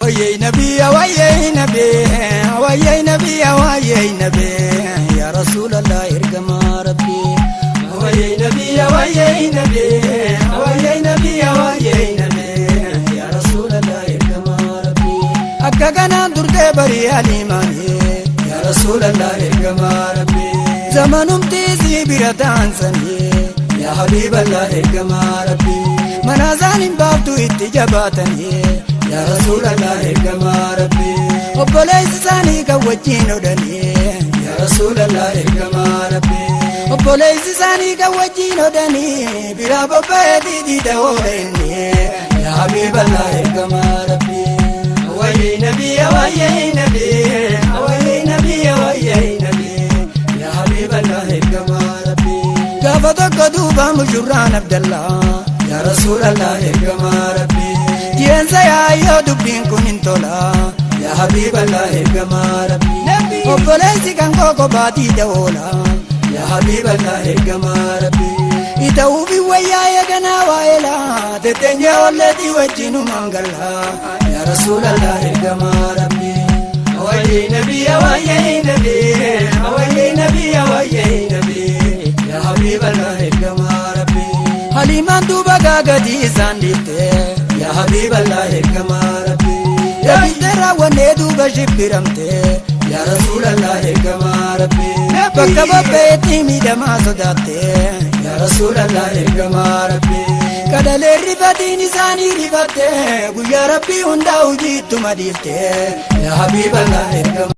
Wayyee nabii wayyee nabii wayyee nabii wayyee nabii yaa rasuulallah ergamaa rabbii. Wayyee nabii wayyee nabii wayyee nabii wayyee nabii yaa rasuulallah ergamaa rabbii. Akka kanaan turtee barii aliimaanii yaa rasuulallah ergamaa rabbii. Zamanumti si bira taansanii yaa habiiballah ergamaa rabbii. Mana isaan hin baaftu itti jabaatanii. Yaa rasuulallah ergamaa rabbii. Obboleessi isaanii kan wajjin odhanii. Yaa rasuulallah ergamaa rabbii. Obboleessi isaanii kan wajjin odhanii. Biraa bobba'ee diidii oola inni. Yaa habiiballah ergamaa rabbii. Wayyee nabii wayyee nabii wayyee nabii wayyee nabii yaa habiiballah ergamaa rabbii. Gaafa tokko duuba mushurraan Abdallaa. Yaa rasuulallah ergamaa rabbii. Jeensa yaayyoo dubbiin kun hin tola. Yaa habiiballah ergamaa rabbii. Obboleessi kan koo kophaatti da'oola. Yaa habiiballah ergamaa rabbii. Ita'uufi wayyaa eeganaa waa'eela. Tetteenjee olleetii wajjinumaan galla. Yaa rasuulallah ergamaa rabbii. Wayyee nabii wayyee nabii wayyee nabii wayyee nabii yaa habiiballah ergamaa rabbii. Haliimaan duuba gaagatii isaan dhiifte. Yaa habiiballah ergamaa rabbii. Dabilte raawwannee duuba shibbiramte. Yaa rasuulallah ergamaa rabbii. Bakka bobba'eetti miidhamaa sodaatte. Yaa rasuulallah ergamaa rabbii. Kadalee rifatiin isaanii rifatte. Guyyaa rabbii hundaa hojiittuma dhiifte. Yaa habiiballah ergamaa.